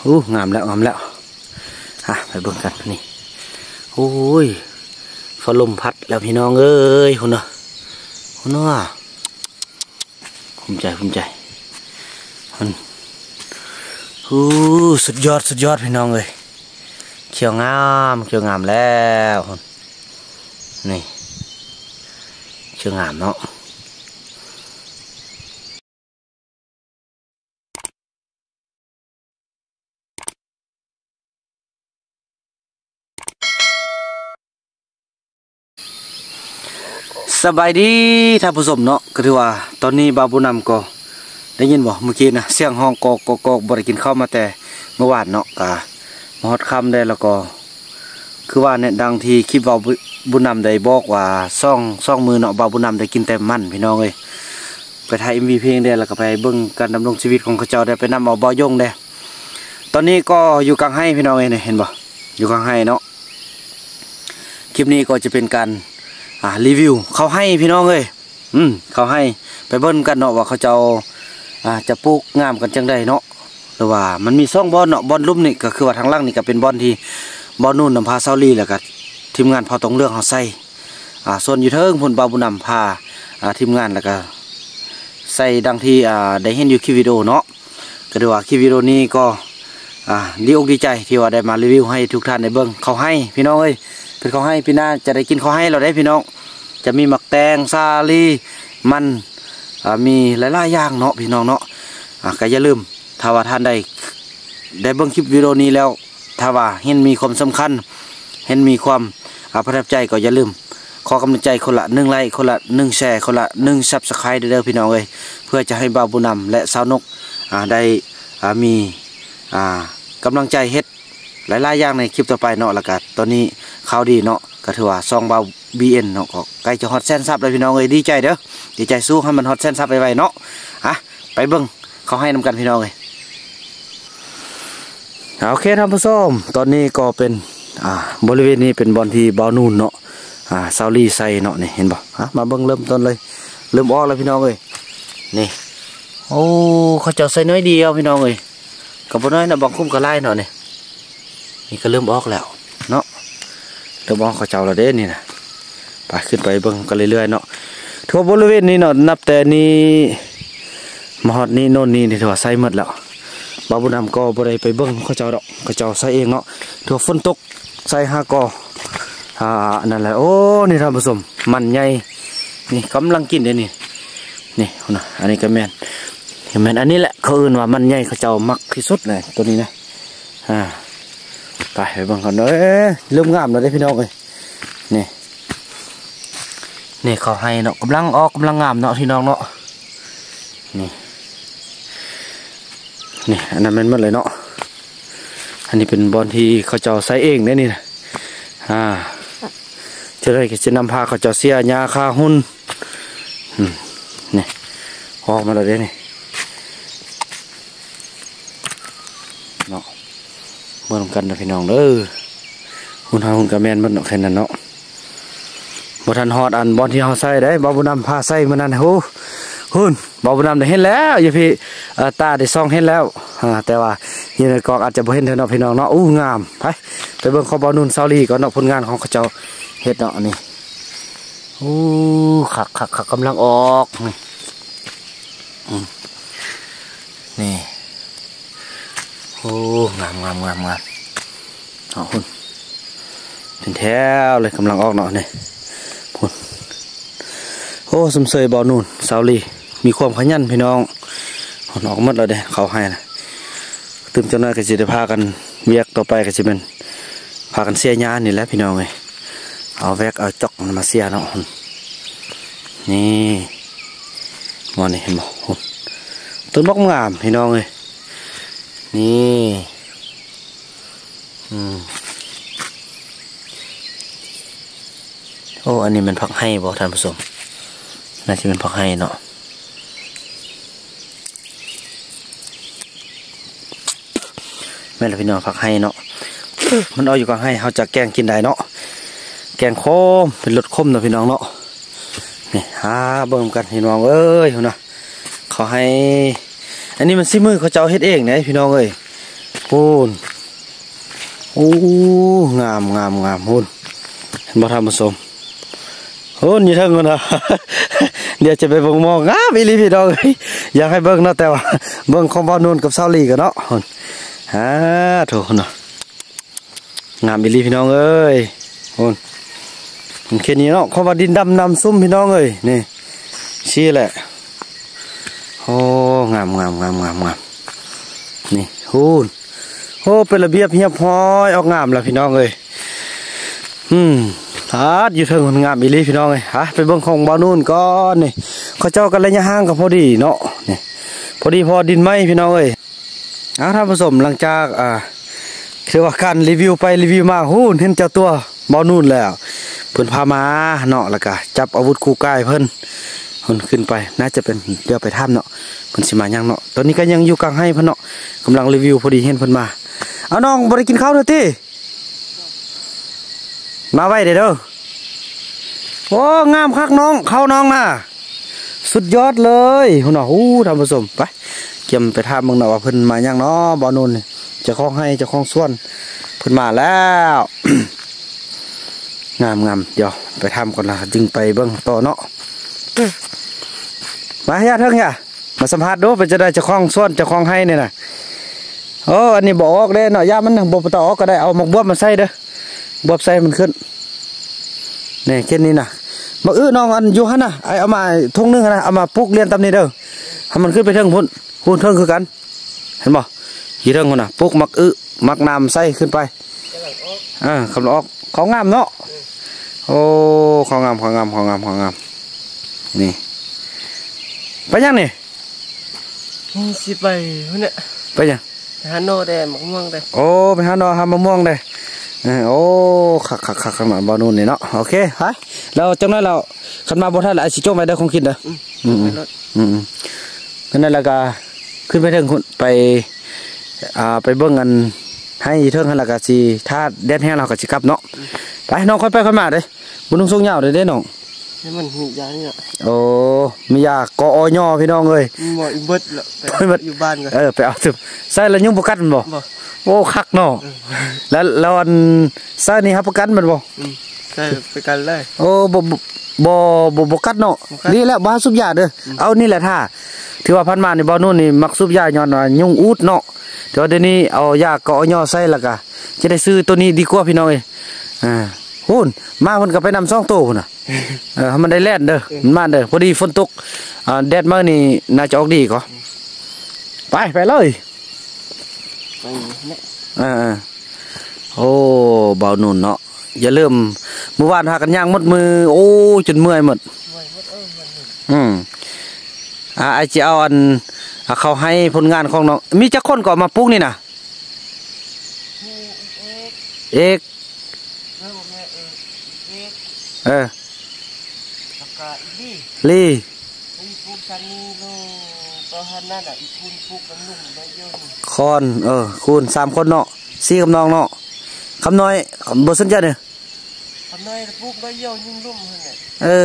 ໂອ້ ງາມແລ້ວ ງາມແລ້ວ. ອ່ະ ໄປເບິ່ງກັນນີ້. ໂອ້ຍ ຟ້າລົມພັດແລ້ວພີ່ນ້ອງເອີຍ. ພຸ້ນນະ ພຸ້ນນະ. ພູມໃຈ ພູມໃຈ. ໂອ້ ສຸດຍອດ ສຸດຍອດພີ່ນ້ອງເອີຍ. ຂຽວງາມ ຂຽວງາມແລ້ວ. ນີ້ ຂຽວງາມເນາະ. ສະບາຍດີທ່ານຜູ້ຊົມເນາະ. ກໍຖືວ່າຕອນນີ້ບ່າວບຸນນຳກໍໄດ້ຍິນບໍ່ ເມື່ອກີ້ນະ ສຽງຮ້ອງກອກໆໆ ບໍ່ໄດ້ກິນເຂົ້າມາແຕ່ເມື່ອວານເນາະ. ກະມາຮອດຄ່ຳແລ້ວ ແລ້ວກໍ ຄືວ່າແນະ ດັ່ງທີ່ຄລິບບ່າວບຸນນຳໄດ້ບອກວ່າ ສອງ ສອງມື້ເນາະ ບ່າວບຸນນຳໄດ້ກິນແຕ່ມັນພີ່ນ້ອງເອີຍ. ໄປຖ່າຍເອັມວີເພງແດ່ ແລ້ວກໍໄປເບິ່ງການດຳລົງຊີວິດຂອງເຂົາເຈົ້າແດ່ ໄປນຳເອົາບ່າວຢົງແດ່. ຕອນນີ້ກໍຢູ່ກາງໄຮ່ພີ່ນ້ອງເອີຍ ນີ້ເຫັນບໍ່ ຢູ່ກາງໄຮ່ເນາະ. ຄລິບນີ້ກໍຈະເປັນການ ອ່າ ຣີວິວເຂົ້າໄຮ່ພີ່ນ້ອງເອີຍ. ອືມ ເຂົ້າໄຮ່ ໄປເບິ່ງກັນເນາະວ່າເຂົາເຈົ້າ ອ່າ ຈະປູກງາມກັນຈັ່ງໃດເນາະ. ຫຼືວ່າມັນມີສອງບ່ອນເນາະ ບ່ອນລຸ່ມນີ້ກໍຄືວ່າທາງຫຼັງນີ້ກໍເປັນບ່ອນທີ່ບ່າວນູນນຳພາຊາວລີ ແລ້ວກໍທີມງານເຜົ່າຕົງເຫຼືອງເຮົາໃສ່ ອ່າ ສ່ວນຢູ່ເທິງພຸ້ນບ່າວບຸນນຳພາ ອ່າ ທີມງານ ແລ້ວກໍໃສ່ດັ່ງທີ່ ອ່າ ໄດ້ເຫັນຢູ່ຄລິບວິດີໂອເນາະ. ກໍຖືວ່າຄລິບວິດີໂອນີ້ກໍ ອ່າ ດີອົກດີໃຈທີ່ວ່າໄດ້ມາຣີວິວໃຫ້ທຸກທ່ານໄດ້ເບິ່ງເຂົ້າໄຮ່ພີ່ນ້ອງເອີຍ. ເປັນເຂົ້າໄຮ່ ປີໜ້າຈະໄດ້ກິນເຂົ້າໄຮ່ແລ້ວເດ້ພີ່ນ້ອງ. ຈະມີໝາກແຕງ ສາລີ ມັນ ອ່າ ມີຫຼາຍໆຢ່າງເນາະພີ່ນ້ອງເນາະ. ອ່າ ກໍຢ່າລືມ ຖ້າວ່າທ່ານໃດໄດ້ເບິ່ງຄລິບວິດີໂອນີ້ແລ້ວ ຖ້າວ່າເຫັນມີຄວາມສຳຄັນ ເຫັນມີຄວາມ ອ່າ ປະທັບໃຈ ກໍຢ່າລືມຂໍກຳລັງໃຈຄົນລະໜຶ່ງໄລ ຄົນລະໜຶ່ງແຊ ຄົນລະໜຶ່ງຊັບສະໄຄຣບ໌ເດີພີ່ນ້ອງເອີຍ. ເພື່ອຈະໃຫ້ບ່າວບຸນນຳ ແລະ ຊາວນົກ ອ່າ ໄດ້ ອ່າ ມີ ອ່າ ກຳລັງໃຈເຮັດ ຫຼາຍໆຢ່າງໃນຄລິບຕໍ່ໄປເນາະ. ແລ້ວກະຕອນນີ້ຂ່າວດີເນາະ ກະຖືວ່າຊ່ອງບ່າວບີເອັນເນາະ ກໍໃກ້ຈະຮອດແສນຊັບແລ້ວພີ່ນ້ອງເອີຍ. ດີໃຈເດີ ດີໃຈ ສູ້ໃຫ້ມັນຮອດແສນຊັບໄວໆເນາະ. ອ່ະ ໄປເບິ່ງເຂົ້າໄຮ່ນຳກັນພີ່ນ້ອງເອີຍ. ໂອເຄທ່ານຜູ້ຊົມ ຕອນນີ້ກໍເປັນ ອ່າ ບໍລິເວນນີ້ເປັນບ່ອນທີ່ບ່າວນູນເນາະ ອ່າ ຊາວລີໃສ່ເນາະ ນີ້ເຫັນບໍ່. ອ່ະ ມາເບິ່ງເລີ່ມຕົ້ນເລີຍ ເລີ່ມອອກແລ້ວພີ່ນ້ອງເອີຍ. ນີ້ ໂອ້ ເຂົາເຈົ້າໃສ່ໜ້ອຍດຽວພີ່ນ້ອງເອີຍ. ກໍບໍ່ນ້ອຍນະ ບາງຄຸ້ມກໍຫຼາຍເນາະ. ນີ້ ນີ້ກໍເລີ່ມອອກແລ້ວເນາະ ເລີ່ມອອກເຂົາເຈົ້າແລ້ວເດ້ນີ້ນະ. ໄປ ຂຶ້ນໄປເບິ່ງກັນເລື້ອຍໆເນາະ. ທົ່ວບໍລິເວນນີ້ເນາະ ນັບແຕ່ນີ້ມາຮອດນີ້ໂນ່ນນີ້ ນີ້ຖືວ່າໃສ່ໝົດແລ້ວ. ບ່າວບຸນນຳກໍບໍ່ໄດ້ໄປເບິ່ງເຂົາເຈົ້າດອກ ເຂົາເຈົ້າໃສ່ເອງເນາະ. ຖືວ່າຝົນຕົກໃສ່ຫາກໍ ອ່າ ອັນນັ້ນແຫຼະ. ໂອ້ ນີ້ທ່ານຜູ້ຊົມ ມັນໃຫຍ່ ນີ້ກຳລັງກິນເດ້ນີ້. ນີ້ພຸ້ນນະ ອັນນີ້ກໍແມ່ນ ແມ່ນອັນນີ້ແຫຼະ ເຂົາເອີ້ນວ່າມັນໃຫຍ່ ເຂົາເຈົ້າມັກທີ່ສຸດເລີຍໂຕນີ້ນະ. ອ່າ ໄປ ໄປເບິ່ງກ່ອນເດີ. ເລີ່ມງາມແລ້ວເດ້ພີ່ນ້ອງເອີຍ. ນີ້ ນີ້ເຂົ້າໄຮ່ເນາະ ກຳລັງອອກ ກຳລັງງາມເນາະພີ່ນ້ອງເນາະ. ນີ້ ນີ້ ອັນນັ້ນແມ່ນໝົດເລີຍເນາະ. ອັນນີ້ເປັນບ່ອນທີ່ເຂົາເຈົ້າໃສ່ເອງເດ້ນີ້ນະ. ອ່າ ຈະໄດ້ກໍຈະນຳພາເຂົາເຈົ້າເສຍຫຍ້າຂ້າຫຸ່ນ. ອືມ ນີ້ ອອກມາແລ້ວເດ້ນີ້ເນາະ. ເບິ່ງນຳກັນເດີພີ່ນ້ອງເດີ. ຫຸ່ນຫາຫຸ່ນກະແມ່ນໝົດເນາະ ແຄ່ນັ້ນເນາະ. ບໍ່ທັນຮອດອັນບ່ອນທີ່ເຮົາໃສ່ໄດ໋ ບ່າວບຸນນຳພາໃສ່ມື້ນັ້ນ. ໂຫ ຫຸ່ນ ບ່າວບຸນນຳໄດ້ເຫັນແລ້ວຢູ່ພີ້ ເອີ ຕາໄດ້ສ່ອງເຫັນແລ້ວ. ອ່າ ແຕ່ວ່າຢູ່ໃນກ້ອງອາດຈະບໍ່ເຫັນເທື່ອເນາະພີ່ນ້ອງເນາະ. ໂອ້ ງາມ. ໄປ ໄປເບິ່ງຂອງບ່າວນູນຊາວລີກ່ອນເນາະ ຜົນງານຂອງເຂົາເຈົ້າເຮັດເນາະ. ອັນນີ້ ໂອ້ ຄັກໆໆ ກຳລັງອອກ. ນີ້ ອືມ ນີ້ ໂອ້ ງາມໆໆໆ ເນາະ ພຸ້ນ ເປັນແຖວເລີຍ ກຳລັງອອກເນາະ ນີ້ ພຸ້ນ. ໂອ້ ຊົມເຊີຍບ່າວນູນຊາວລີ ມີຄວາມຂະຫຍັນພີ່ນ້ອງ. ພຸ້ນ ອອກໝົດແລ້ວເດ້ ເຂົ້າໄຮ່ນະ. ຕື່ມຈັກໜ້ອຍກໍຊິໄດ້ພາກັນ ວຽກຕໍ່ໄປກໍຊິແມ່ນພາກັນເສຍຫຍ້ານີ້ແຫຼະພີ່ນ້ອງເອີຍ. ເອົາແວັກເອົາຈອກມາເສຍເນາະ. ນີ້ ໝໍນີ້ເຫັນບໍ່? ຕົ້ນບັກງາມພີ່ນ້ອງເອີຍ ນີ້. ອືມ ໂອ້ ອັນນີ້ແມ່ນຜັກໄຮ່ບໍ່ທ່ານຜູ້ຊົມ? ໜ້າຈະແມ່ນຜັກໄຮ່ເນາະ. ແມ່ນແລ້ວພີ່ນ້ອງ ຜັກໄຮ່ເນາະ ມັນອອກຢູ່ກາງໄຮ່ ເຮົາຈະແກງກິນໄດ້ເນາະ ແກງຂົມ ເປັນລົດຂົມເນາະພີ່ນ້ອງເນາະ. ນີ້ ຫາເບິ່ງນຳກັນພີ່ນ້ອງເອີຍ ພຸ້ນນະ ເຂົາໃຫ້ ອັນນີ້ມັນສີມືເຂົາເຈົ້າເຮັດເອງເດ້ພີ່ນ້ອງເອີຍ. ພຸ້ນ ໂອ້ ງາມໆໆ ພຸ້ນ ເຫັນບໍ່ທ່ານຜູ້ຊົມ? ໂອ້ ຢູ່ເທິງພຸ້ນນະ ດຽວຈະໄປເບິ່ງໝໍ້ ງາມອີ່ຫຼີພີ່ນ້ອງເອີຍ. ຢາກໃຫ້ເບິ່ງເນາະ ແຕ່ວ່າເບິ່ງຂອງບ່າວນູນກັບສາວລີກ່ອນເນາະ. ອາ ໂທ້ເນາະ ງາມອີ່ຫຼີພີ່ນ້ອງເອີຍ. ໂອ້ ເຂດນີ້ເນາະ ເພາະວ່າດິນດຳນ້ຳຊຸ່ມພີ່ນ້ອງເອີຍ. ນີ້ ຊີ້ແຫຼະ. ໂອ້ ງາມໆໆໆ ນີ້ ໂອ້ ໂອ້ ເປັນລະບຽບຮຽບຮ້ອຍ ອອກງາມແລ້ວພີ່ນ້ອງເອີຍ. ອືມ ອາດ ຢູ່ເທິງພຸ້ນງາມອີ່ຫຼີພີ່ນ້ອງເອີຍ. ຫາ ໄປເບິ່ງຂອງບ່າວນູນກ່ອນ. ນີ້ ເຂົາເຈົ້າກໍໄລຍະຫ່າງກໍພໍດີເນາະ. ນີ້ ພໍດີ ພໍດິນໄມ້ພີ່ນ້ອງເອີຍ. ເອົາ ທ່ານຜູ້ຊົມ ຫຼັງຈາກ ອ່າ ຖືວ່າການຣີວິວໄປຣີວິວມາ ຫູ ເຫັນເຈົ້າຕົວບ່າວນູນແລ້ວ ເພິ່ນພາມາເນາະ ແລ້ວກະຈັບອາວຸດຄູ່ກາຍເພິ່ນ ເພິ່ນຂຶ້ນໄປ ໜ້າຈະເປັນ ດຽວໄປຖາມເນາະ ເພິ່ນຊິມາຫຍັງເນາະ. ຕອນນີ້ກໍຍັງຢູ່ກາງໄຮ່ເພິ່ນເນາະ ກຳລັງຣີວິວ ພໍດີເຫັນເພິ່ນມາ. ເອົາ ນ້ອງບໍ່ໄດ້ກິນເຂົ້າເດີຕິ? ມາໄວເດີເດີ. ໂອ້ ງາມຄັກນ້ອງ ເຂົ້ານ້ອງນະ ສຸດຍອດເລີຍພຸ້ນນະ. ໂອ້ ທ່ານຜູ້ຊົມ ໄປ ກຽມໄປຖາມເບິ່ງເນາະວ່າເພິ່ນມາຫຍັງເນາະ. ບ່າວນູນນີ້ ເຈົ້າຂອງໄຮ່ ເຈົ້າຂອງສວນ ເພິ່ນມາແລ້ວ. ງາມໆ ດຽວໄປຖາມກ່ອນລະ ຈຶ່ງໄປເບິ່ງຕໍ່ເນາະ. ມາ ຍາເທິງ ຍາ ມາສຳພາດດູ ເປັນຈັ່ງໃດເຈົ້າຂອງສວນ ເຈົ້າຂອງໄຮ່ນີ້ນະ? ໂອ້ ອັນນີ້ບໍ່ອອກເດ້ເນາະ ຢ່າມັນນະ ບໍ່ຕ້ອງອອກກໍໄດ້ ເອົາໝາກບວບມາໃສ່ເດີ ບວບໃສ່ມັນຂຶ້ນ. ນີ້ ເຂດນີ້ນະ ໝາກອຶນ້ອງ ອັນຢູ່ຫັ້ນນະ ອ້າຍເອົາມາຖົງໜຶ່ງຫັ້ນນະ ເອົາມາປູກລຽນຕາມນີ້ເດີ ໃຫ້ມັນຂຶ້ນໄປເທິງພຸ້ນ ພຸ້ນເທິງຄືກັນ ເຫັນບໍ່? ຢູ່ເທິງພຸ້ນນະ ປູກໝາກອຶ ໝາກໜາມໃສ່ຂຶ້ນໄປ. ກຳລັງອອກ ເອີ ກຳລັງອອກ ເຂົາງາມເນາະ. ໂອ້ ເຂົາງາມ ເຂົາງາມ ເຂົາງາມ ເຂົາງາມ. ນີ້ ໄປຫຍັງນີ້? ນີ້ຊິໄປພຸ້ນແຫຼະ ໄປຫຍັງ? ໄປຫາໜໍ່ແດ່ ໝາກມ່ວງແດ່. ໂອ້ ໄປຫາໜໍ່ຫາໝາກມ່ວງແດ່. ເອີ ໂອ້ ຄັກໆໆໆ ເນາະ ບ່າວນູນນີ້ເນາະ. ໂອເຄ ໄປ ແລ້ວຈັກໜ້ອຍແລ້ວ ຄັນມາບໍ່ທັນລະ ອ້າຍຊິຈົ່ງໄວ້ເດີ ຂອງກິນເດີ. ອືມ ອືມ ໄປໂລດ ອືມ ອືມ. ນັ້ນແຫຼະ ແລ້ວກະຂຶ້ນໄປເທິງພຸ້ນ ໄປ ອ່າ ໄປເບິ່ງອັນໄຮ່ເທິງຫັ້ນ ແລ້ວກະຊິ ຖ້າແດດແຫ້ງແລ້ວເຮົາກະຊິກັບເນາະ. ອືມ ໄປ ນ້ອງ ຄ່ອຍໄປຄ່ອຍມາເດ້ ບໍ່ນຸ່ງສົ້ງຍາວເດ້ນ້ອງ. ໃຫ້ມັນມີຢານີ້ລະ. ໂອ້ ມີຢາ ກອ ອ ຍ ພີ່ນ້ອງເອີຍ. ໝໍ້ອີເບິດລະ ໄປເບິດ ຢູ່ບ້ານກ່ອນ. ເອີ ໄປເອົາ ໃສ່ລະຍຸງບໍ່ກັດແມ່ນບໍ່? ບໍ່. ໂອ້ ຄັກເນາະ. ເອີ ແລ້ວ ແລ້ວອັນໃສ່ນີ້ຮັບປະກັນແມ່ນບໍ່? ອືມ ໃສ່ປະກັນເລີຍ. ໂອ້ ບໍ່ ບໍ່ ບໍ່ ບໍ່ກັດເນາະ. ບໍ່ກັດ. ດີແລ້ວ ບໍ່ຫາສູບຢາເດີ. ອືມ ເອົານີ້ແຫຼະ ຖ້າ ຖືວ່າຜ່ານມານີ້ ບ່າວນູນນີ້ມັກສູບຢາ ຍ້ອນວ່າຍຸງອູດເນາະ. ແຕ່ວ່າດຽວນີ້ເອົາຢາ ກອ ອ ຍ ໃສ່ ແລ້ວກະຈະໄດ້ຊື້ໂຕນີ້ດີກວ່າ ພີ່ນ້ອງເອີຍ. ອ່າ ພຸ້ນ ໝາເພິ່ນກໍໄປນຳສອງໂຕພຸ້ນນະ. ເອີ ໃຫ້ມັນໄດ້ແລ່ນເດີ ເອີ ມັນມາເດີ. ພໍດີຝົນຕົກ ອ່າ ແດດມານີ້ໜ້າຈະອອກດີກວ່າ. ໄປ ໄປເລີຍ ໄປແຫຼະ. ເອີໆ ໂອ້ ບ່າວນູນເນາະ ຢ່າລືມ ມື້ວານພາກັນຍ່າງໝົດມື້ ໂອ້ ຈົນເມື່ອຍໝົດ. ເມື່ອຍໝົດ ເອີ ເມື່ອຍໝົດ. ອືມ ອ່າ ອ້າຍຊິເອົາອັນ ເອົາເຂົ້າໃຫ້ຜົນງານຂອງນ້ອງ. ມີຈັກຄົນກໍເອົາມາປູກນີ້ນະ? ມີອີເອກ ເອກ ເອີ ບໍ່ແມ່ນເອກ ອີເອກ ເອີ ແລ້ວກໍອີລີ ລີ ອີປູກຊານີໂລ ກໍຫັ້ນນັ້ນນະ ອີຄູນປູກນຳລຸງໄດ້ຢູ່ນີ້ ຄອນ ເອີ ຄູນ ສາມຄົນເນາະ ສີ່ກັບນ້ອງເນາະ. ຄຳນ້ອຍບໍ່ສົນໃຈເດີ ຄຳນ້ອຍປູກໄດ້ຢູ່ ຍຸງລຸມຫັ້ນແຫຼະ. ເອີ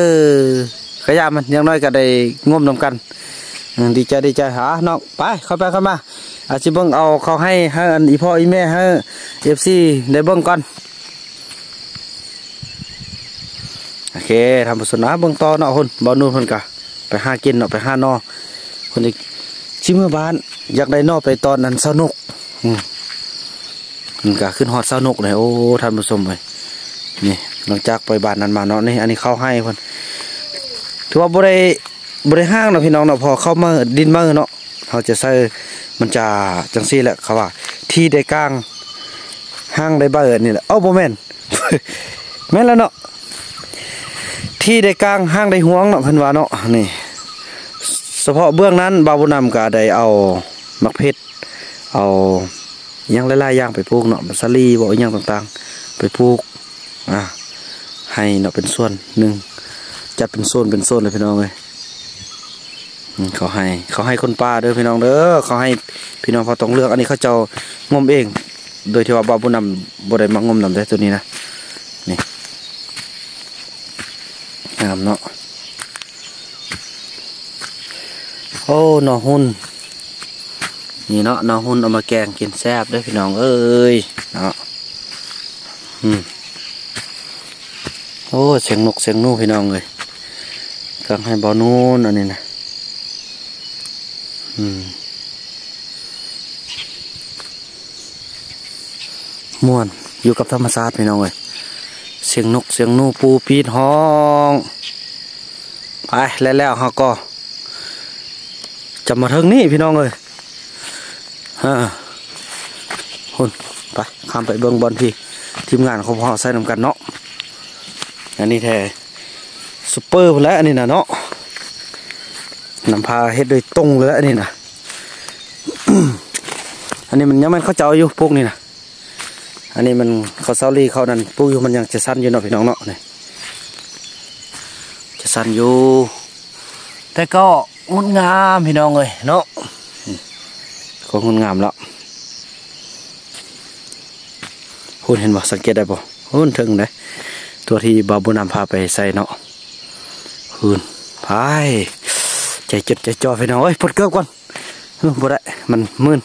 ກະຢ່າມັນ ຢ່າງໜ້ອຍກໍໄດ້ງົມນຳກັນ. ເອີ ດີໃຈ ດີໃຈ. ຫາ ນ້ອງ ໄປ ຄ່ອຍໄປຄ່ອຍມາ. ອາດຊິເບິ່ງເອົາເຂົ້າໃຫ້ ໃຫ້ອັນອີພໍ່ອີແມ່ ໃຫ້ເອັຟຊີໄດ້ເບິ່ງກ່ອນ. ໂອເຄ ທ່ານຜູ້ຊົມນະ ເບິ່ງຕໍ່ເນາະ. ພຸ້ນ ບ່າວນູນເພິ່ນກະໄປຫາກິນເນາະ ໄປຫາໜໍ່. ເພິ່ນຊິເມືອບ້ານ ຢາກໄດ້ໜໍ່ໄປຕ້ອນອັນຊາວນົກ. ອືມ ເພິ່ນກະຄຶດຮອດຊາວນົກເລີຍ. ໂອ້ ທ່ານຜູ້ຊົມເອີຍ ນີ້ ຫຼັງຈາກໄປບ້ານນັ້ນມາເນາະ. ນີ້ ອັນນີ້ເຂົ້າໃຫ້ເພິ່ນ ຖືວ່າບໍ່ໄດ້ ບໍ່ໄດ້ຮ່າງເນາະ ພີ່ນ້ອງເນາະ ເພາະເຂົ້າມາດິນໃໝ່ເນາະ ເຮົາຈະໃສ່ ມັນຈະຈັ່ງຊີ້ແຫຼະ ເຂົາວ່າ ທີ່ໄດ້ກ້າງ ຮ່າງໄດ້ໃບ ອັນນີ້ແຫຼະ. ເອົ້າ ບໍ່ແມ່ນ ແມ່ນແລ້ວເນາະ ທີ່ໄດ້ກ້າງ ຮ່າງໄດ້ຮ່ວງເນາະ ເພິ່ນວ່າເນາະ. ນີ້ ສະເພາະເບື້ອງນັ້ນ ບ່າວບຸນນຳກໍໄດ້ເອົາໝາກເຜັດ ເອົາອີ່ຫຍັງຫຼາຍໆຢ່າງໄປປູກເນາະ ສາລີບໍ ອີ່ຫຍັງຕ່າງໆ ໄປປູກ ອ່າ ໃຫ້ເນາະ ເປັນສ່ວນໜຶ່ງ ຈັດເປັນໂຊນເປັນໂຊນເລີຍ ພີ່ນ້ອງເອີຍ. ອືມ ເຂົາໃຫ້ ເຂົາໃຫ້ຄົນປ່າເດີພີ່ນ້ອງເດີ ເຂົາໃຫ້ພີ່ນ້ອງເຜົ່າຕອງເຫຼືອງ. ອັນນີ້ເຂົາເຈົ້າງົມເອງ ໂດຍທີ່ວ່າບ່າວບຸນນຳບໍ່ໄດ້ມາງົມນຳເດ້ ໂຕນີ້ນະ. ນີ້ ງາມເນາະ. ໂອ້ ໜໍ່ຮຸ່ນ ນີ້ເນາະ ເນາະ ຫຸ່ນເອົາມາແກງກິນແຊບເດີ້ພີ່ນ້ອງເອີຍເນາະ. ອືມ ໂອ້ ສຽງນົກສຽງໜູພີ່ນ້ອງເອີຍ ກາງໄຮ່ບ່າວນູນອັນນີ້ນະ. ອືມ ມ່ວນຢູ່ກັບທຳມະຊາດພີ່ນ້ອງເອີຍ ສຽງນົກສຽງໜູ ປູປີດຮ້ອງ. ໄປ ແລ້ວໆ ເຮົາກໍຈະມາເຖິງນີ້ພີ່ນ້ອງເອີຍ. ອ່າ ພຸ້ນ ໄປ ຂ້າມໄປເບິ່ງບ່ອນທີ່ທີມງານຂອງພວກເຮົາໃຊ້ນຳກັນເນາະ. ອັນນີ້ແທ້ ຊຸບເປີພຸ້ນແຫຼະ ອັນນີ້ນະເນາະ ນຳພາເຮັດໂດຍຕົງເລີຍແຫຼະ ອັນນີ້ນະ. ອັນນີ້ມັນຍັງແມ່ນເຂົາເຈົ້າຢູ່ ປູກນີ້ນະ. ອັນນີ້ມັນເຂົາເຊົາລີເຂົານັ້ນ ປູກຢູ່ ມັນຍັງຈະສັ້ນຢູ່ເນາະພີ່ນ້ອງເນາະ. ນີ້ຈະສັ້ນຢູ່ ແຕ່ກໍງົດງາມພີ່ນ້ອງເອີຍເນາະ ກໍງົດງາມແລ້ວ. ພຸ້ນ ເຫັນບໍ່ ສັງເກດໄດ້ບໍ່ ພຸ້ນເທິງເດ້ ຕົວທີ່ບ່າວບຸນນຳພາໄປໃສ່ເນາະ. ພຸ້ນ ໄປ ໃຈຈົດໃຈຈໍ່ພີ່ນ້ອງເອີຍ. ປົດເກີບກ່ອນ ເອີ ບໍ່ໄດ້ ມັນມື່ນ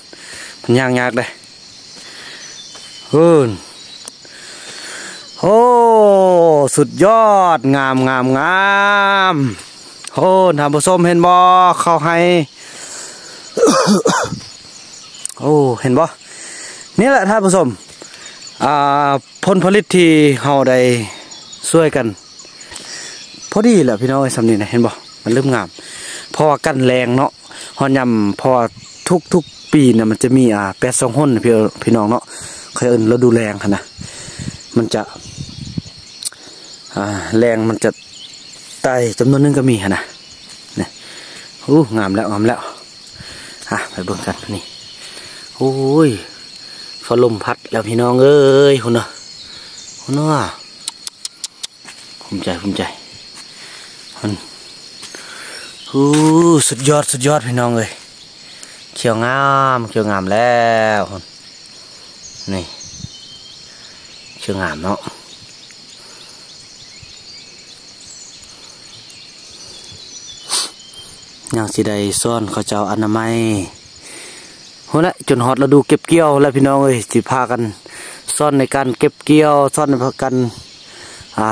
ມັນຍ່າງຍາກເດ້. ພຸ້ນ ໂອ້ ສຸດຍອດ ງາມ ງາມ ງາມ. ໂອ້ ທ່ານຜູ້ຊົມເຫັນບໍ່ ເຂົ້າໄຮ່ ໂອ້ ເຫັນບໍ່ ນີ້ແຫຼະທ່ານຜູ້ຊົມ ອ່າ ຜົນຜະລິດທີ່ເຮົາໄດ້ຊ່ວຍກັນ ພໍດີແຫຼະພີ່ນ້ອງເອີຍ ສ່ຳນີ້ນະ ເຫັນບໍ່ ມັນເລີ່ມງາມ ເພາະວ່າກັນແລ້ງເນາະ ຮອດຍາມ ເພາະວ່າທຸກໆປີນະ ມັນຈະມີ ອ່າ ແປດສອງຫົນ ພີ່ ພີ່ນ້ອງເນາະ ເຂົາເອີ້ນລະດູແລ້ງຫັ້ນນະ. ມັນຈະ ອ່າ ແລ້ງມັນຈະຕາຍຈຳນວນໜຶ່ງກໍມີຫັ້ນນະ. ນີ້ ໂອ້ ງາມແລ້ວ ງາມແລ້ວ. ອ່ະ ໄປເບິ່ງກັນນີ້ ໂອ້ຍ ຟ້າລົມພັດແລ້ວພີ່ນ້ອງເອີຍ ພຸ້ນນະ ພຸ້ນນະ. ພູມໃຈ ພູມໃຈ ໂອ້ ສຸດຍອດ ສຸດຍອດພີ່ນ້ອງເອີຍ ຂຽວງາມ ຂຽວງາມແລ້ວ. ນີ້ ຂຽວງາມເນາະ ຍັງຊິໄດ້ສອນເຂົາເຈົ້າອະນາໄມ. ພຸ້ນແຫຼະ ຈົນຮອດລະດູເກັບກ່ຽວແລ້ວພີ່ນ້ອງເອີຍ ຊິພາກັນສອນໃນການເກັບກ່ຽວ ສອນໃນການ ອ່າ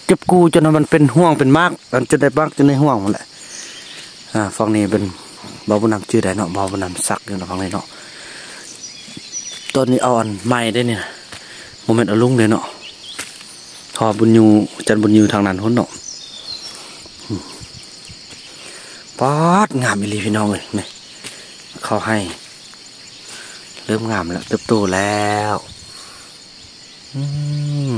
ເກັບກູ້ ຈົນໃຫ້ມັນເປັນຮ່ວງເປັນໝາກ ອັນຈົນໄດ້ໝາກຈົນໄດ້ຮ່ວງພຸ້ນແຫຼະ. ອ່າ ຝັ່ງນີ້ເປັນ ບ່າວບຸນນຳຈື່ໄດ້ເນາະ ບ່າວບຸນນຳສັກຢູ່ເນາະ ຝັ່ງນີ້ເນາະ. ຕອນນີ້ເອົາອັນໃໝ່ໄດ້ນີ້ນະ ບໍ່ແມ່ນເອົາລຸງເດ້ເນາະ ເພາະວ່າບຸນຍູ ຈັນບຸນຍູທາງນັ້ນພຸ້ນເນາະ. ອືມ ປາດ ງາມອີ່ຫຼີພີ່ນ້ອງເອີຍ ນີ້ ເຂົ້າໄຮ່ເລີ່ມງາມແລ້ວ ເຕີບໂຕແລ້ວ. ອືມ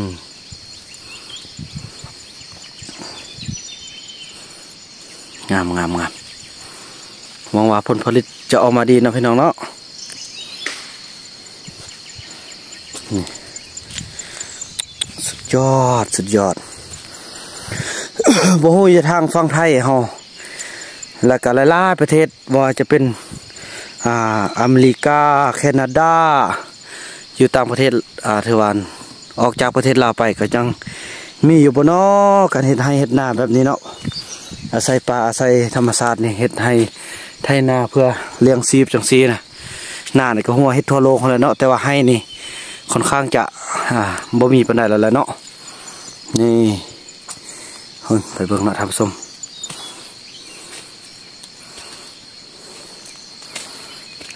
ງາມ ງາມ ງາມ ຫວັງວ່າຜົນຜະລິດຈະອອກມາດີເນາະ ພີ່ນ້ອງເນາະ. ນີ້ ສຸດຍອດ ສຸດຍອດ ບໍ່ຮູ້ຢູ່ທາງຝັ່ງໄທເຮົາ ແລ້ວກໍຫຼາຍໆປະເທດ ບໍ່ວ່າຈະເປັນ ອ່າ ອາເມລິກາ ແຄນາດາ ຢູ່ຕ່າງປະເທດ ອ່າ ຖືວ່າອອກຈາກປະເທດລາວໄປ ກໍຍັງມີຢູ່ບໍ່ນໍ ການເຮັດໄຮ່ເຮັດນາແບບນີ້ເນາະ ອາໄສປ່າ ອາໄສທຳມະຊາດນີ້ ເຮັດໄຮ່ໄຖນາເພື່ອລ້ຽງຊີບຈັ່ງຊີ້ນະ. ນານີ້ກໍຮູ້ວ່າເຮັດທົ່ວໂລກຫັ້ນແຫຼະເນາະ ແຕ່ວ່າໄຮ່ນີ້ຄ່ອນຂ້າງຈະ ອ່າ ບໍ່ມີປານໃດແລ້ວແຫຼະເນາະ. ນີ້ ເຮົາໄປເບິ່ງເນາະທ່ານຜູ້ຊົມ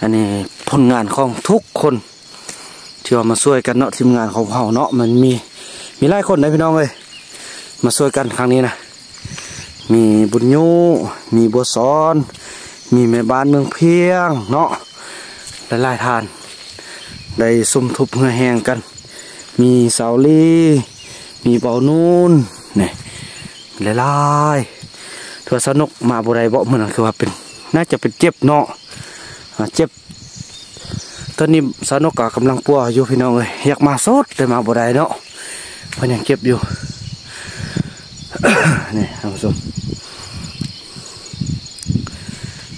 ອັນນີ້ຜົນງານຂອງທຸກຄົນ ທີ່ວ່າມາຊ່ວຍກັນເນາະ ທີມງານຂອງເຮົາເນາະ ມັນມີ ມີຫຼາຍຄົນເດ້ພີ່ນ້ອງເອີຍ ມາຊ່ວຍກັນຄັ້ງນີ້ນະ. ມີບຸນຍູ ມີບົວສອນ ມີແມ່ບ້ານເມືອງພຽງເນາະ ຫຼາຍໆທ່ານໄດ້ສົມທົບເຫື່ອແຮງກັນ ມີສາວລີ ມີເບົານູນ ນີ້ ຫຼາຍໆ. ຖືວ່າສາວນົກມາບໍ່ໄດ້ເບາະ ມື້ນັ້ນຄືວ່າເປັນ ໜ້າຈະເປັນເຈັບເນາະ ອ່າ ເຈັບ. ຕອນນີ້ສາວນົກກໍກຳລັງປົວຢູ່ພີ່ນ້ອງເອີຍ ຢາກມາສົດແຕ່ມາບໍ່ໄດ້ເນາະ ເພິ່ນຍັງເຈັບຢູ່ ນີ້ທ່ານຜູ້ຊົມ.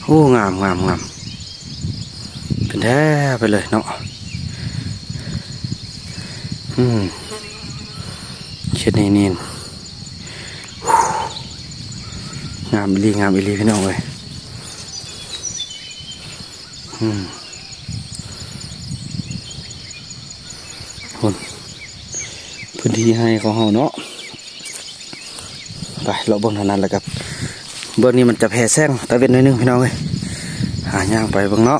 ໂອ້ ງາມ ງາມ ງາມ ເປັນແຖວໄປເລີຍເນາະ. ອືມ ເຂດນີ້ນີ້ ງາມອີ່ຫຼີ ງາມອີ່ຫຼີ ພີ່ນ້ອງເອີຍ. ອືມ ພຸ້ນ ພື້ນທີ່ໄຮ່ຂອງເຮົາເນາະ. ໄປເລາະເບິ່ງທາງນັ້ນ ແລ້ວກໍເບື້ອງນີ້ມັນຈະແຜ່ແສງຕາເວັນໜ້ອຍໜຶ່ງ ພີ່ນ້ອງເອີຍ. ຫາຍ່າງໄປເບິ່ງເນາະ.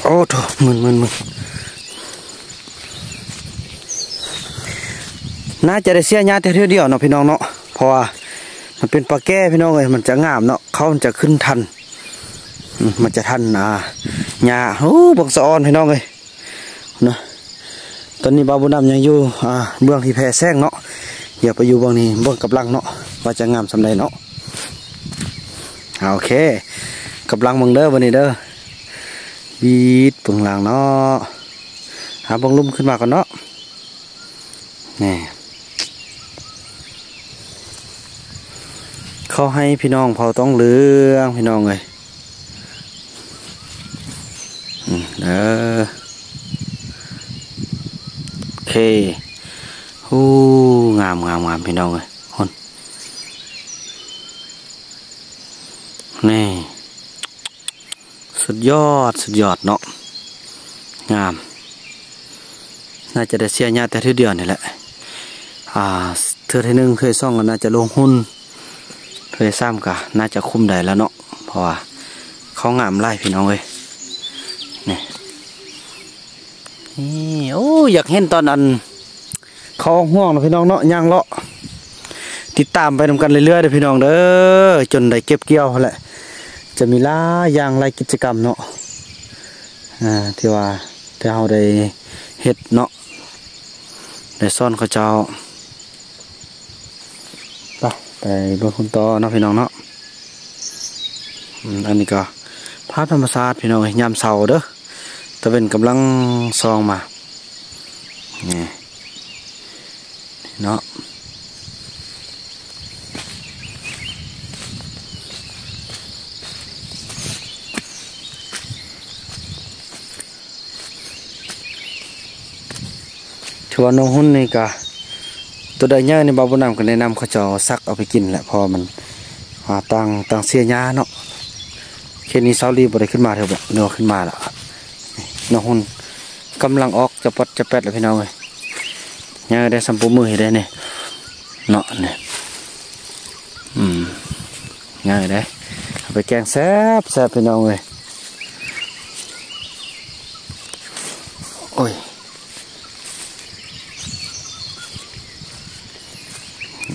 ໂອ້ໂທ້ ມຶນໆໆ ໜ້າຈະໄດ້ເສຍຫຍ້າແຕ່ເທື່ອດຽວເນາະ ພີ່ນ້ອງເນາະ ເພາະວ່າມັນເປັນປ່າແກ້ ພີ່ນ້ອງເອີຍ. ມັນຈະງາມເນາະ ເຂົ້າມັນຈະຂຶ້ນທັນ ອືມ ມັນຈະທັນ ອ່າ ຫຍ້າ. ໂອ້ ເບິ່ງສະອອນ ພີ່ນ້ອງເອີຍ ນະ. ຕອນນີ້ບ່າວບຸນນຳຍັງຢູ່ ອ່າ ເບື້ອງທີ່ແຜ່ແສງເນາະ. ດຽວໄປຢູ່ເບື້ອງນີ້ ເບິ່ງກັບຫຼັງເນາະ ວ່າຈະງາມສ່ຳໃດເນາະ. ອ່າ ໂອເຄ ກັບຫຼັງເບິ່ງເດີ ບັດນີ້ເດີ ບີດເບິ່ງຫຼັງເນາະ. ຫາເບິ່ງລຸ່ມຂຶ້ນມາກ່ອນເນາະ. ນີ້ ເຂົາໃຫ້ພີ່ນ້ອງເຜົ່າຕອງເຫຼືອງ ພີ່ນ້ອງເອີຍ. ອືມ ເດີ ໂອເຄ. ໂອ້ ງາມໆໆ ພີ່ນ້ອງເອີຍ ພຸ້ນ ນີ້. ສຸດຍອດ ສຸດຍອດເນາະ ງາມ. ໜ້າຈະໄດ້ເສຍຫຍ້າແຕ່ເທື່ອດຽວນີ້ແຫຼະ ອ່າ ເທື່ອທີໜຶ່ງ ເທື່ອທີສອງກໍໜ້າຈະລົງຮຸ່ນ ເທື່ອທີສາມກໍໜ້າຈະຄຸມໄດ້ແລ້ວເນາະ ເພາະວ່າເຂົາງາມຫຼາຍ ພີ່ນ້ອງເອີຍ. ນີ້ ນີ້ ໂອ້ ຢາກເຫັນຕອນອັນ ເຂົ້າອອກຮ່ວງເນາະ ພີ່ນ້ອງເນາະ. ຍ່າງເລາະຕິດຕາມໄປນຳກັນເລື້ອຍໆເດີ ພີ່ນ້ອງເດີ ຈົນໄດ້ເກັບກ່ຽວຫັ້ນແຫຼະ. ຈະມີຫຼາຍຢ່າງ ຫຼາຍກິດຈະກຳເນາະ ອ່າ ທີ່ວ່າ ທີ່ເຮົາໄດ້ເຮັດເນາະ ໄດ້ສອນເຂົາເຈົ້າ. ໄປ ໄປເບິ່ງພຸ້ນຕໍ່ເນາະ ພີ່ນ້ອງເນາະ. ອືມ ອັນນີ້ກໍພາບທຳມະຊາດ ພີ່ນ້ອງເອີຍ ຍາມເຊົ້າເດີ ຕາເວັນກຳລັງສ່ອງມາ ນີ້ເນາະ. ຖືວ່ານ້ອງຮຸ່ນນີ້ກະ ໂຕໃດໃຫຍ່ນີ້ ບ່າວບຸນນຳກໍແນະນຳເຂົາເຈົ້າສັກເອົາໄປກິນແຫຼະ ເພາະວ່າມັນ ອ່າ ຕ່າງ ຕ່າງເສຍຫຍ້າເນາະ. ເຂດນີ້ຊາວລີບໍ່ໄດ້ຂຶ້ນມາເທື່ອບໍ ຫຼືວ່າຂຶ້ນມາລະ? ນ້ອງຮຸ່ນກຳລັງອອກຈະປັດຈະແປັດແລ້ວ ພີ່ນ້ອງເອີຍ. ໃຫຍ່ໄດ້ສ່ຳປູມືເຮັດໄດ້ນີ້ເນາະ ນີ້ ອືມ ໃຫຍ່ເດ້ ເອົາໄປແກງແຊບໆ ພີ່ນ້ອງເອີຍ. ໂອ້ຍ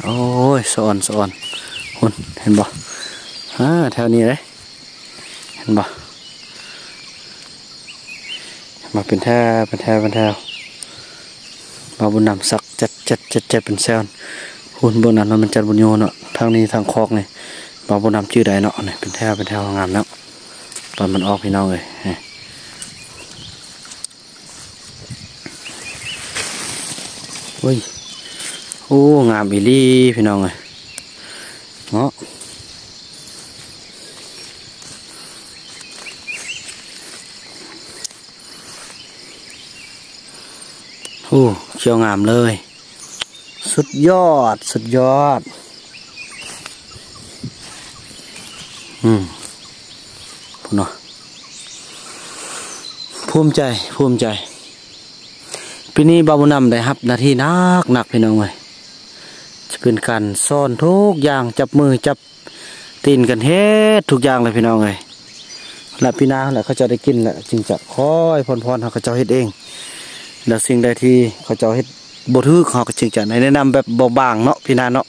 ໂອ້ຍ ສະອອນ ສະອອນ ພຸ້ນ ເຫັນບໍ່? ອາ ແຖວນີ້ເດ້ ເຫັນບໍ່? ມາເປັນແຖວ ເປັນແຖວ ເປັນແຖວ. ບ່າວບຸນນຳສັກຈັດ ຈັດ ຈັດ ຈັດເປັນແຖວ. ພຸ້ນ ເບື້ອງນັ້ນມັນຈັດບຸນໂຍເນາະ ທາງນີ້ທາງຄອກນີ້ ບ່າວບຸນນຳຈື່ໄດ້ເນາະ. ນີ້ເປັນແຖວ ເປັນແຖວ ງາມເນາະ ຕອນມັນອອກ ພີ່ນ້ອງເອີຍ. ໂອ້ຍ ໂອ້ ງາມອີ່ຫຼີ ພີ່ນ້ອງເອີຍ ເນາະ. ໂອ້ ຂຽວງາມເລີຍ ສຸດຍອດ ສຸດຍອດ. ອືມ ພຸ້ນເນາະ ພູມໃຈ ພູມໃຈ. ປີນີ້ບ່າວບຸນນຳໄດ້ຮັບໜ້າທີ່ໜັກໆ ພີ່ນ້ອງເອີຍ ຈະເປັນການສອນທຸກຢ່າງ ຈັບມືຈັບ ຕີນກັນເຮັດທຸກຢ່າງເລີຍ ພີ່ນ້ອງເອີຍ. ແລະ ປີໜ້າແຫຼະ ເຂົາເຈົ້າໄດ້ກິນແລ້ວ ຈຶ່ງຈະຄ່ອຍຜ່ອນໆ ໃຫ້ເຂົາເຈົ້າເຮັດເອງ. ແລ້ວສິ່ງໃດທີ່ເຂົາເຈົ້າເຮັດບໍ່ຖືກ ເຮົາກໍຈຶ່ງຈະໄດ້ແນະນຳແບບບາງໆ ເນາະ ພີ່ນ້າເນາະ.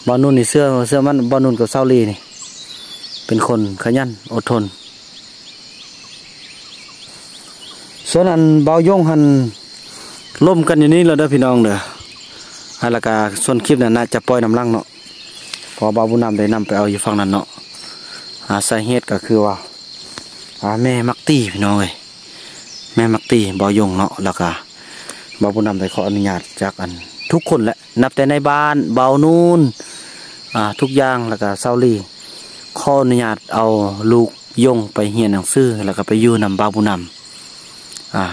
ບ່າວນຸ່ນນີ້ເຊື່ອ ເຊື່ອໝັ້ນ ບ່າວນຸ່ນກັບສາວລີນີ້ ເປັນຄົນຂະຫຍັນອົດທົນ. ສ່ວນອັນບ່າວຢົງຫັ້ນ ລົມກັນຢູ່ນີ້ແລ້ວເດີ ພີ່ນ້ອງເດີ. ອ່າ ແລ້ວກະສ່ວນຄລິບນັ້ນໜ້າຈະປ່ອຍນຳຫຼັງເນາະ ເພາະວ່າບ່າວບຸນນຳໄດ້ນຳໄປເອົາຢູ່ຝັ່ງນັ້ນເນາະ. ອ່າ ສາເຫດກໍຄືວ່າ ອ່າ ແມ່ມັກຕີ ພີ່ນ້ອງເອີຍ ແມ່ມັກຕີ ບ່າວຢົງເນາະ. ແລ້ວກະບ່າວບຸນນຳໄດ້ຂໍອະນຸຍາດຈາກອັນທຸກຄົນແຫຼະ ນັບແຕ່ໃນບ້ານ ບ່າວນູນ ອ່າ ທຸກຢ່າງ ແລ້ວກະສາວລີ ຂໍອະນຸຍາດເອົາລູກຢົງໄປຮຽນໜັງສື ແລ້ວກະໄປຢູ່ນຳບ່າວບຸນນຳ. ອ່າ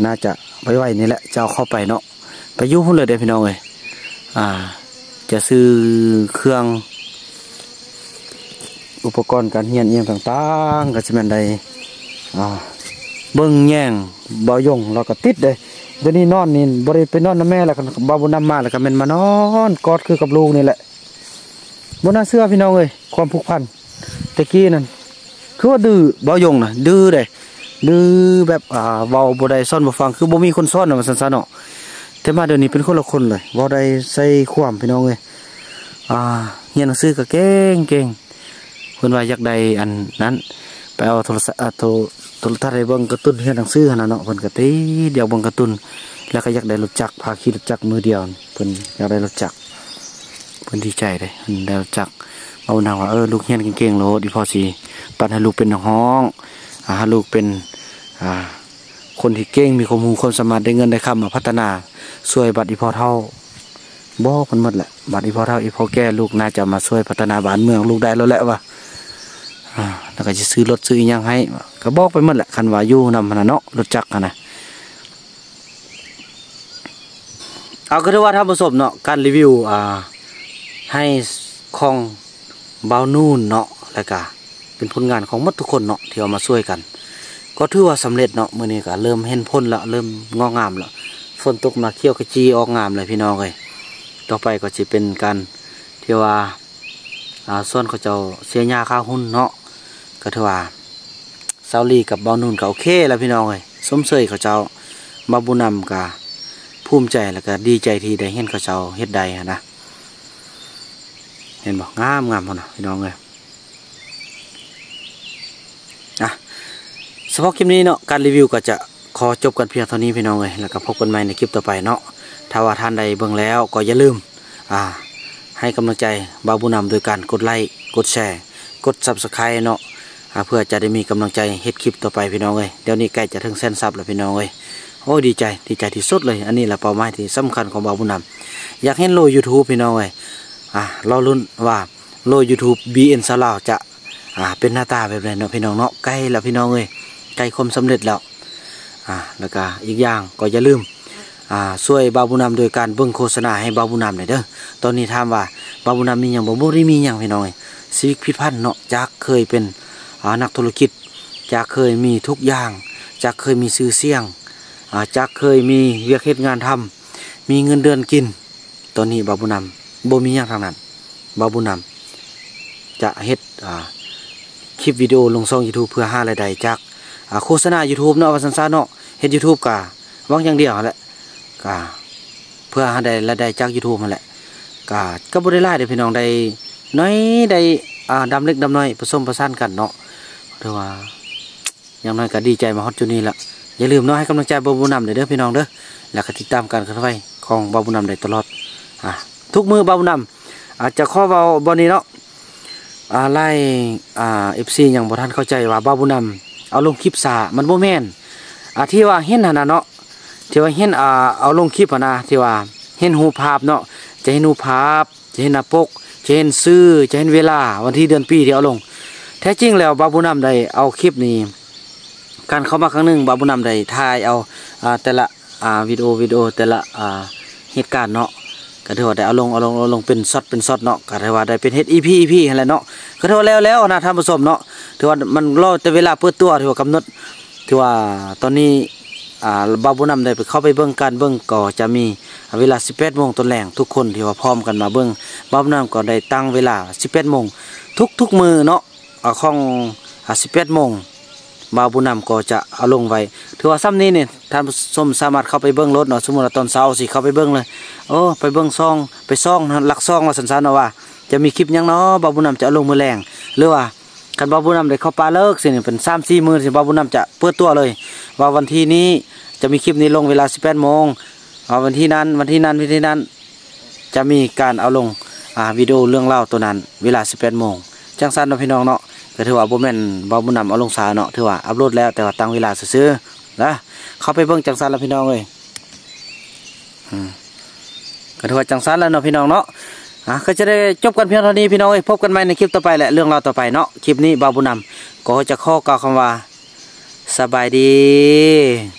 ໜ້າຈະໄວໆນີ້ແຫຼະ ຈະເອົາເຂົ້າໄປເນາະ ໄປຢູ່ພຸ້ນເລີຍເດ້ ພີ່ນ້ອງເອີຍ. ອ່າ ຈະຊື້ເຄື່ອງອຸປະກອນການຮຽນອີ່ຫຍັງຕ່າງໆ ກໍຊິແມ່ນໄດ້ ອ່າ ເບິ່ງແຍງບ່າວຢງ ລາວກໍຕິດເດ້. ດຽວນີ້ນອນນີ້ບໍ່ໄດ້ໄປນອນນຳແມ່ແລ້ວ ຄັນບ່າວບຸນນຳມາແລ້ວກໍແມ່ນມານອນກອດຄືກັບລູກນີ້ແຫຼະ. ບໍ່ໜ້າເຊື່ອພີ່ນ້ອງເອີຍ ຄວາມຜູກພັນແຕ່ກີ້ນັ້ນ ຄືວ່າດື້ ບ່າວຢງນະ ດື້ເດ້ ດື້ແບບ ອ່າ ເວົ້າບໍ່ໄດ້ ສອນບໍ່ຟັງ ຄືບໍ່ມີຄົນສອນນະ ວ່າຊັ້ນຊະເນາະ. ແຕ່ມາດຽວນີ້ເປັນຄົນລະຄົນເລີຍ ເວົ້າໄດ້ໃສ່ຄວາມ ພີ່ນ້ອງເອີຍ. ອ່າ ຮຽນໜັງສືກໍເກັ່ງໆ ເພິ່ນວ່າຢາກໄດ້ອັນນັ້ນ ໄປເອົາໂທລະສະ ອ່າ ໂທ ໂທລະທັດໃຫ້ເບິ່ງກາຕູນຮຽນໜັງສືຫັ້ນນະເນາະ. ເພິ່ນກໍຕິດຢາກເບິ່ງກາຕູນ ແລ້ວກໍຢາກໄດ້ລົດຈັກ ພາຂີ່ລົດຈັກມືດຽວ ເພິ່ນຢາກໄດ້ລົດຈັກ. ເພິ່ນດີໃຈເດ້ ເພິ່ນໄດ້ຮູ້ຈັກ ເວົ້ານຳວ່າ ເອີ ລູກຮຽນເກັ່ງໆໂລດ ອີ່ພໍ່ຊິປັນໃຫ້ລູກເປັນນັກຮ້ອງ ອ່າ ໃຫ້ລູກເປັນ ອ່າ ຄົນທີ່ເກັ່ງ ມີຄວາມຮູ້ຄວາມສາມາດ ໄດ້ເງິນໄດ້ຄຳມາພັດທະນາ ຊ່ວຍບັດອີ່ພໍ່ເຖົ້າ. ບອກເພິ່ນໝົດແຫຼະ ບັດອີ່ພໍ່ເຖົ້າ ອີ່ພໍ່ແກ່ ລູກໜ້າຈະມາຊ່ວຍພັດທະນາບ້ານເມືອງລູກໄດ້ແລ້ວແຫຼະວ່າ ອ່າ ແລ້ວກໍຊິຊື້ລົດຊື້ອີ່ຫຍັງໃຫ້ ກໍບອກໄປໝົດແຫຼະ ຄັນວ່າຢູ່ນຳຫັ້ນນະເນາະ ລົດຈັກຫັ້ນນະ. ເອົາ ກໍຖືວ່າທ່ານຜູ້ຊົມເນາະ ການຣີວິວ ອ່າ ໄຮ່ຂອງບ່າວນູນເນາະ ແລ້ວກະເປັນຜົນງານຂອງໝົດທຸກຄົນເນາະ ທີ່ເອົາມາຊ່ວຍກັນ ກໍຖືວ່າສຳເລັດເນາະ. ມື້ນີ້ກະເລີ່ມເຫັນຜົນລະ ເລີ່ມງອກງາມລະ ຝົນຕົກມາຂຽວຂະຈີອອກງາມເລີຍພີ່ນ້ອງເອີຍ. ຕໍ່ໄປກໍຊິເປັນການທີ່ວ່າ ອ່າ ສ່ວນເຂົາເຈົ້າເສຍຫຍ້າຄາຮຸ່ນເນາະ ກໍຖືວ່າ ສາວລີກັບບ່າວນູນກໍໂອເຄແລ້ວພີ່ນ້ອງເອີຍ ຊົມເຊີຍເຂົາເຈົ້າ. ບ່າວບຸນນຳກໍພູມໃຈ ແລ້ວກໍດີໃຈທີ່ໄດ້ເຫັນເຂົາເຈົ້າເຮັດໄດ້ຫັ້ນນະ ເຫັນບໍ່ ງາມໆພຸ້ນນະພີ່ນ້ອງເອີຍ. ອ່ະ ສະເພາະຄລິບນີ້ເນາະ ການຣີວິວກໍຈະຂໍຈົບກັນພຽງເທົ່ານີ້ພີ່ນ້ອງເອີຍ ແລ້ວກໍພົບກັນໃໝ່ໃນຄລິບຕໍ່ໄປເນາະ. ຖ້າວ່າທ່ານໃດເບິ່ງແລ້ວກໍຢ່າລືມ ອ່າ ໃຫ້ກຳລັງໃຈບ່າວບຸນນຳໂດຍການກົດໄລ້ ກົດແຊ ກົດ Subscribe ເນາະ ອ່າ ເພື່ອຈະໄດ້ມີກຳລັງໃຈເຮັດຄລິບຕໍ່ໄປພີ່ນ້ອງເອີຍ. ດຽວນີ້ໃກ້ຈະເຖິງແສນຊັບແລ້ວພີ່ນ້ອງເອີຍ ໂອ້ ດີໃຈ ດີໃຈທີ່ສຸດເລີຍ. ອັນນີ້ລະເປົ້າໝາຍທີ່ສຳຄັນຂອງບ່າວບຸນນຳ ຢາກເຫັນໂລ YouTube ພີ່ນ້ອງເອີຍ. ອ່າ ລໍລຸ້ນວ່າໂລ YouTube ບີເອັນ ຊາວລາວຈະ ອ່າ ເປັນໜ້າຕາແບບໃດເນາະພີ່ນ້ອງເນາະ. ໃກ້ແລ້ວພີ່ນ້ອງເອີຍ ໃກ້ຄວາມສຳເລັດແລ້ວ. ອ່າ ແລ້ວກະອີກຢ່າງກໍຢ່າລືມ ອ່າ ຊ່ວຍບ່າວບຸນນຳໂດຍການເບິ່ງໂຄສະນາໃຫ້ບ່າວບຸນນຳແດ່ເດີ. ຕອນນີ້ຖາມວ່າບ່າວບຸນນຳມີຫຍັງບໍ່? ບໍ່ໄດ້ມີຫຍັງພີ່ນ້ອງເອີຍ. ຊີວິດຜິດຜັນເນາະ ຈາກເຄີຍເປັນ ອ່າ ນັກທຸລະກິດ ຈາກເຄີຍມີທຸກຢ່າງ ຈາກເຄີຍມີຊື່ສຽງ ອ່າ ຈາກເຄີຍມີວຽກເຮັດງານທຳ ມີເງິນເດືອນກິນ. ຕອນນີ້ບ່າວບຸນນຳບໍ່ມີຫຍັງທັງນັ້ນ. ບ່າວບຸນນຳຈະເຮັດ ອ່າ ຄລິບວິດີໂອລົງຊ່ອງ YouTube ເພື່ອຫາລາຍໄດ້ຈາກ ອ່າ ໂຄສະນາ YouTube ເນາະ ວ່າຊັ້ນຊະເນາະ. ເຮັດ YouTube ກະຫວັງຢ່າງດຽວຫັ້ນແຫຼະ ກະເພື່ອຫາໄດ້ລາຍໄດ້ຈາກ YouTube ຫັ້ນແຫຼະ. ກະ ກະບໍ່ໄດ້ຫຼາຍເດ້ພີ່ນ້ອງ ໄດ້ໜ້ອຍ ໄດ້ ອ່າ ດຳເລັກດຳນ້ອຍ ປະສົມປະສານກັນເນາະ. ຖືວ່າ ຢ່າງໜ້ອຍກໍດີໃຈມາຮອດຈຸດນີ້ລະ. ຢ່າລືມເນາະ ໃຫ້ກຳລັງໃຈບ່າວບຸນນຳເດີພີ່ນ້ອງເດີ ແລ້ວກໍຕິດຕາມການເຄື່ອນໄຫວຂອງບ່າວບຸນນຳໄດ້ຕະຫຼອດ ອ່າ ທຸກມື້. ບ່າວບຸນນຳ ອ່າ ຈະຂໍເວົ້າບ່ອນນີ້ເນາະ ອ່າ ຫຼາຍ ອ່າ ເອັຟຊີ ຍັງບໍ່ທັນເຂົ້າໃຈວ່າບ່າວບຸນນຳເອົາລົງຄລິບຊ້າ ມັນບໍ່ແມ່ນ ອ່າ ທີ່ວ່າເຫັນຫັ້ນນະເນາະ ທີ່ວ່າເຫັນ ອ່າ ເອົາລົງຄລິບຫັ້ນນະ ທີ່ວ່າເຫັນຮູບພາບເນາະ ຈະເຫັນຮູບພາບ ຈະເຫັນໜ້າປົກ ຈະເຫັນຊື່ ຈະເຫັນເວລາ ວັນທີ ເດືອນ ປີ ທີ່ເອົາລົງ. ແທ້ຈິງແລ້ວບ່າວບຸນນຳໄດ້ເອົາຄລິບນີ້ ການເຂົ້າມາຄັ້ງໜຶ່ງ ບ່າວບຸນນຳໄດ້ຖ່າຍເອົາ ອ່າ ແຕ່ລະ ອ່າ ວິດີໂອ ວິດີໂອ ແຕ່ລະ ອ່າ ເຫດການເນາະ ກໍຖືວ່າໄດ້ເອົາລົງ ເອົາລົງ ເອົາລົງເປັນຊັອດ ເປັນຊັອດເນາະ ກໍຖືວ່າໄດ້ເປັນເຮັດ ອີ ພີ ອີ ພີ ຫັ້ນແຫຼະເນາະ ກໍຖືວ່າແລ້ວໆ ຫັ້ນນະທ່ານຜູ້ຊົມເນາະ. ຖືວ່າມັນລໍແຕ່ເວລາເປີດຕົວ ຖືວ່າກຳນົດ ຖືວ່າຕອນນີ້ ອ່າ ບ່າວບຸນນຳໄດ້ໄປ ເຂົ້າໄປເບິ່ງ ການເບິ່ງກໍຈະມີເວລາ ສິບແປດໂມງຕອນແລງ ທຸກຄົນທີ່ວ່າພ້ອມກັນມາເບິ່ງ ບ່າວບຸນນຳກໍໄດ້ຕັ້ງເວລາ ສິບແປດໂມງ ທຸກໆມື້ເນາະ ອາ ຂອງ ອາ ສິບແປດໂມງ ບ່າວບຸນນຳກໍຈະເອົາລົງໄວ້. ຖືວ່າຊ່ຳນີ້ນີ້ ທ່ານຜູ້ຊົມສາມາດເຂົ້າໄປເບິ່ງໂລດເນາະ. ສົມມຸດວ່າຕອນເຊົ້າຊິເຂົ້າໄປເບິ່ງເລີຍ ໂອ້ ໄປເບິ່ງຊ່ອງ ໄປສ່ອງຫຼັກຊ່ອງວ່າຊັ້ນຊະເນາະ ວ່າຈະມີຄລິບຫຍັງເນາະ ບ່າວບຸນນຳຈະເອົາລົງມື້ແລງ ຫຼືວ່າ ຄັນບ່າວບຸນນຳໄດ້ເຂົ້າປ່າເລີກຊີ້ນີ້ ເປັນສາມສີ່ມື້ຊີ້ ບ່າວບຸນນຳຈະເປີດຕົວເລີຍ ວ່າວັນທີນີ້ຈະມີຄລິບນີ້ລົງເວລາ ສິບແປດໂມງ ວ່າວັນທີນັ້ນ ວັນທີນັ້ນ ວັນທີນັ້ນ ຈະມີການເອົາລົງ ອ່າ ວິດີໂອເລື່ອງລາວໂຕນັ້ນເວລາ ສິບແປດໂມງ ຈັ່ງຊັ້ນເນາະພີ່ນ້ອງເນາະ. ກໍຖືວ່າບໍ່ແມ່ນບ່າວບຸນນຳເອົາລົງຊ້າເນາະ ຖືວ່າອັບໂຫຼດແລ້ວ ແຕ່ວ່າຕັ້ງເວລາຊື່ໆນະ ເຂົ້າໄປເບິ່ງຈັ່ງຊັ້ນລະພີ່ນ້ອງເອີຍ. ອືມ ກໍຖືວ່າຈັ່ງຊັ້ນລະເນາະພີ່ນ້ອງເນາະ. ອ່າ ກໍຈະໄດ້ຈົບກັນພຽງເທົ່ານີ້ພີ່ນ້ອງເອີຍ ພົບກັນໃໝ່ໃນຄລິບຕໍ່ໄປ ແລະ ເລື່ອງລາວຕໍ່ໄປເນາະ. ຄລິບນີ້ບ່າວບຸນນຳກໍຈະຂໍກ່າວຄຳວ່າ ສະບາຍດີ.